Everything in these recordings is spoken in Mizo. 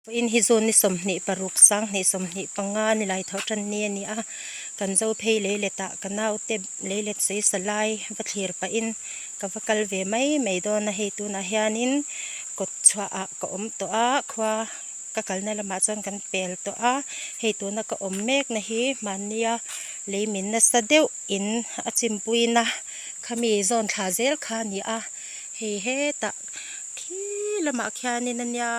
Vawiin hi June ni 26 2025 ni lai tho tan ni a ni a, kan zo phei leilet ah ka naute leilet sawi sa lai va thlir pahin ka va kal ve mai mai dawn a, hei tunah hianin kawt chhuah ah ka awm tawh a, khua ka kalna lamah chuan kan pel tawh a, hei tuna ka awm mek na hi hmannia lei min nasa deuh in a chimpuina khami zawn thla zel kha a ni a, hei hetah khi lamah khianin a nia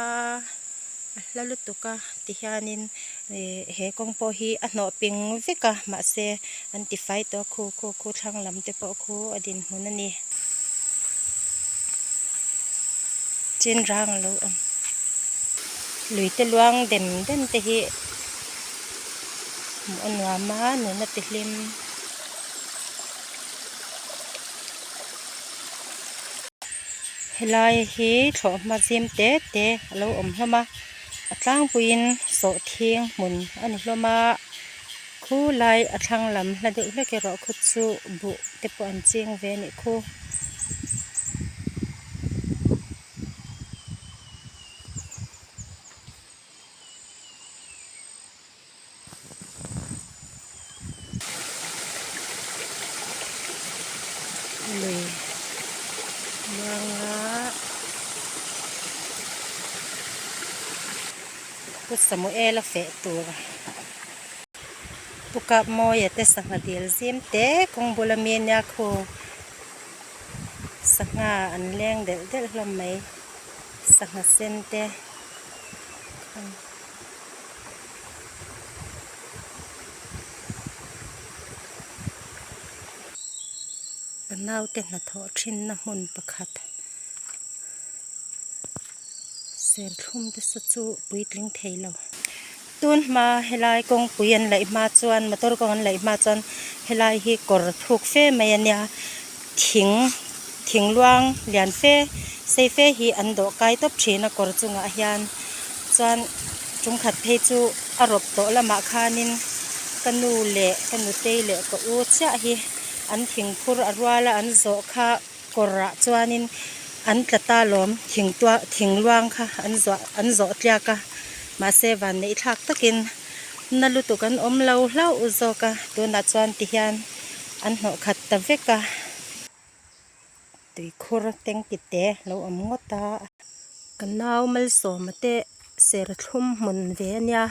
a hla lutuk a tihianin ih he kawng pawh hi a hnawh ping vek a mahse an ti fai tawh a khu khu khu thlang lam te pawh khu a dinhmun a ni. Chin rang a lo awm lui te luang dem dem te hi hmuh a nuam a nuna ti hlim. Helai hi thlawhhma zim te te a lo awm hlawm a a tlangpuiin sawhthing hmun a ni hlawm a khu lai a thlang lam hla deuh hlek erawh khu chu buh te pawh an ching ve a nih khu. Lui luanga Pu Samuela feh tur Pu Kapmawia te sangha dil zim te kawng bula mi ania khu sangha an leng delh delh hlawm mai sangha sen te. Ka naute hnathawh thinna hmun pakhat serthlum te saw chu puitling thei lo. Tun hma helai kawngpui an laih hma chuan motor kawng an laih hma chuan helai hi kawr thuk fe mai a nia thing thing luang lian fe sei fe hi an dawh kai tawp thin a kawr chungah hian chuan tum khat phei chu a rawp tawh lamah khanin ka nu leh ka nutei leh ka u chiah hi an thing phur a rual a an zawh kha kawrah chuanin an tla ta lawm thing tuah thing luang kha an zuah an zawh tliak a mahse van neih thlak takin na lutuk an awm lo hlauh zawk a tunah chuan tihian an hnawh khat ta vek a tuikhur tanki te lo awm ngawt a. Ka nau malsawma te serthlum hmun ve a nia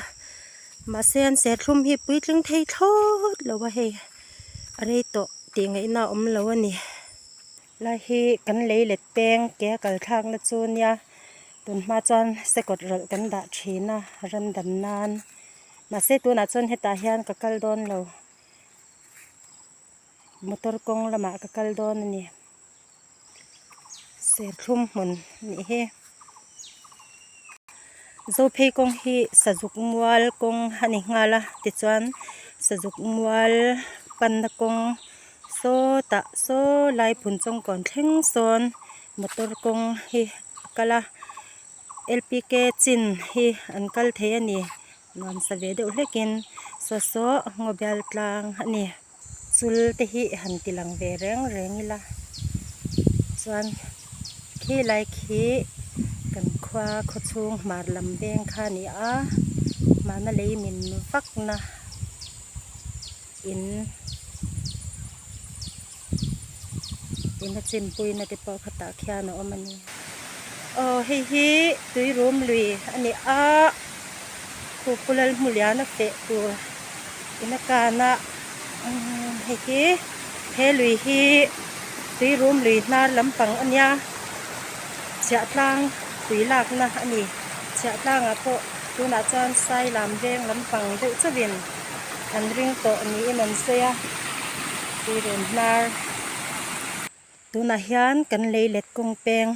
mahse an serthlum hi puitling thei thlawt lo a hei a rei tawh tih ngaihna a awm lo a ni. Lai hi kan lei let peng ke a kal thlak na chu nia tun hma chuan sekawt rawlh kan dah thin a ram dam nan mahse tunah chuan hetah hian ka kal dawn lo motor kawng lamah ka kal dawn a ni serthlum hmun nih hi Zophei kawng hi sazuk mual kawng a ni nghal a tichuan sazuk mual panna kawng sawtah saw lai phun chawngkawn thleng sawn motor kawng hi a kal a lpk chin hi an kal thei a ni nuam sa ve deuh hlekin saw saw ngaw bial tlang a ni. Chul te hi han ti lang ve reng reng ila chuan khi lai khi kan khua khaw chhung hmar lam veng kha a ni a mahna lei min vak na in in a chimpui na te pawh khatah khian a awm a ni. Aw hei hi tuirum lui a ni a Khuhpulal hmulian a feh tur in a kan a umm hei hi he lui hi tuirum lui hnar lampang a nia chhiahtlang tui lakna a ni chhiahtlangah pawh tunah chuan sai lam veng lampang deuh chauhin an ring tawh niin an sawi a tuirum hnar. Tunah hian kan lei let kawng peng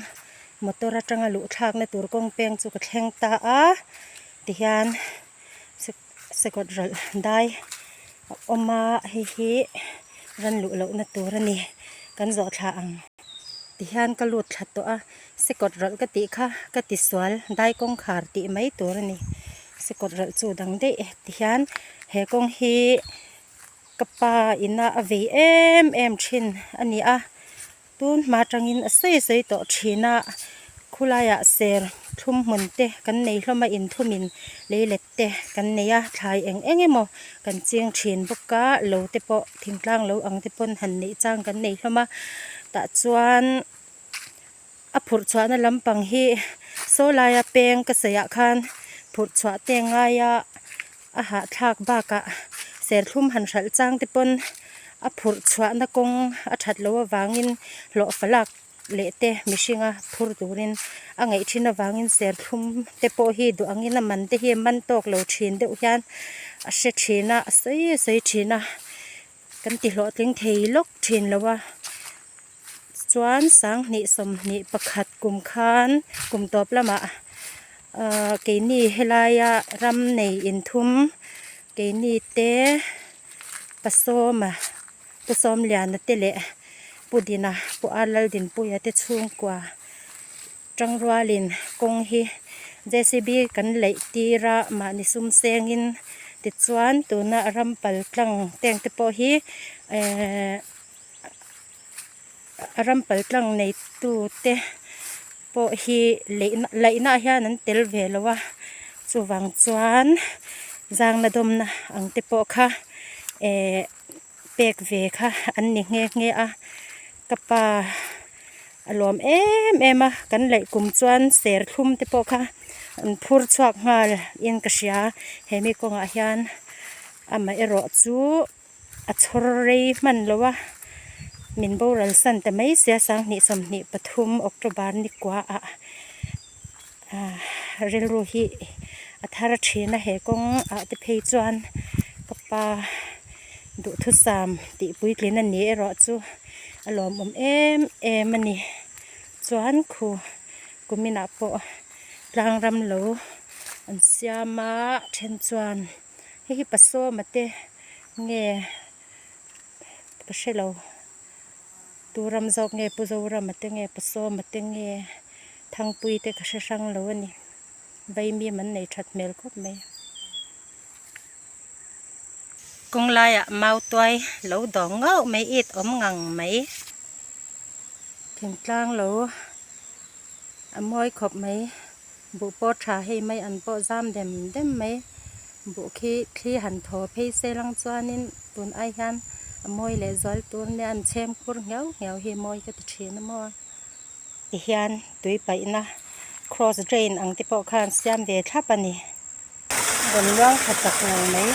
motor atanga luh thlakna tur kawng peng chu ka thleng ta a tihian sekawt rawlh dai a awm a hei hi ran luh lohna tur a ni kan zawh thla ang tihian ka lut thla tawh a sekawt rawlh ka tih kha ka ti sual dai kawngkhar tih mai tur a ni sekawt rawlh chu dang daih tihian he kawng hi. Ka pa ina a vei em em thin a ni a, tun hma tangin a sawi sawi tawh thin a, khulaiah ser thlum hmun te kan nei hlawm a inthumin leilet te kan nei a thlai eng eng emaw kan ching thin bawk a lo te pawh thingtlang lo ang te pawn han neih chang kan nei hlawm a tah chuan a phurh chhuahna lampang hi saw laia peng ka sawi ah khan phurh chhuah te ngaia a hahthlak bakah serthlum han hralh chang te pawn a phurh chhuahna kawng a that loh avangin hlawh falak leh te mihringa phur turin a ngaih thin avangin serthlum te pawh hi duh angin a man te hi a man tawk lo thin deuh hian a hre thin a a sawi a sawi thin a kan ti hlawhtling thei lawk thin lo a chuan sanghnih sawmhnih pakhat kum khan kum tawp lamah ahh keini helaia ram nei inthum keini te pasawma Pu Sawmliana te leh Pu Dina Pu Ar Laldinpuia te chhungkua tangrualin kawng hi JCB kan laih tir a mahni sum sengin tichuan tuna ram pal tlang teng te pawh hi ehh ram pal tlang neitu te pawh hi leihna laihna ah hian an tel ve lo a chuvang chuan zangna dawmna ang te pawh kha ehh pek ve kha an ni nghe nghe a ka pa a lawm em em a kan laih kum chuan serthlum te pawh kha an phur chhuak nghal in ka hria he mi kawngah hian amaherawh chu a chhawr rei hman lo a min boral san ta mai sia sanghnih 23 October ni kua ah ah rilru hi a thar thin a he kawng ah te phei chuan ka pa duhthusam tih puitlin a ni erawh chu a lawmawm em em a ni chuan khu kuminah pawh tlang ram lo an siam a then chuan hei hi pasawma te nge ka hrelo tu ram zawk nge pu Zorama te nge pasawma te nge thangpui te ka hre hrang lo a ni vaimim an nei that hmel khawp mai. Kawng laiah mau tuai lo dawng ngauh mai it awm ngang mai thingtlang lo a mawi khawp mai buh pawh tha hei mai an pawh zam dem dem mai buh khi thli han thaw phei se lang chuanin tun ai hian a mawi leh zual tur nia an chhem kur nghiau nghiau hi mawi ka ti thin a maw tihian tui paihna cross drain ang te pawh khan siam ve thlap a ni. Rawn luang tha chak ngang mai.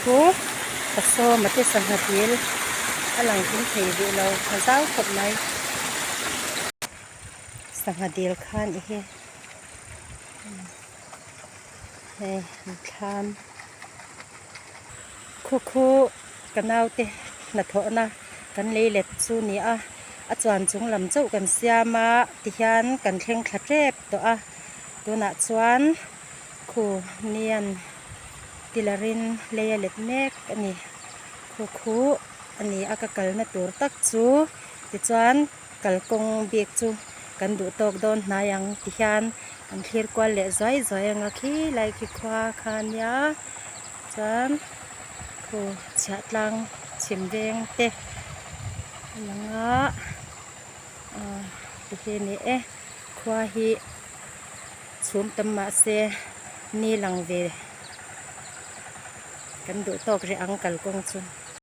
Thu ka sawm a te sangha dil a lang kim thei duh lo a zau khawp mai. Sangha dil khan i hi hei an thlam khu khu ka naute hnathawhna kan lei let chu ni a a chuan chung lam chauh kan siam a tihian kan thleng thla tep tawh a tunah chuan khu nian tilarin lei a let mek a ni khu khu a ni a ka kalna tur tak chu tichuan kalkawng bik chu kan duh tawk dawn hnai ang tihian kan thlir kual leh zuai zuai ang a khilai khi khua kha ania chuan khu chhiah tlang chhim veng te a lang a ah ti hi a ni e khua hi chhum tam mahse ni lang ve kan duh tawk rih ang kalkawng chu.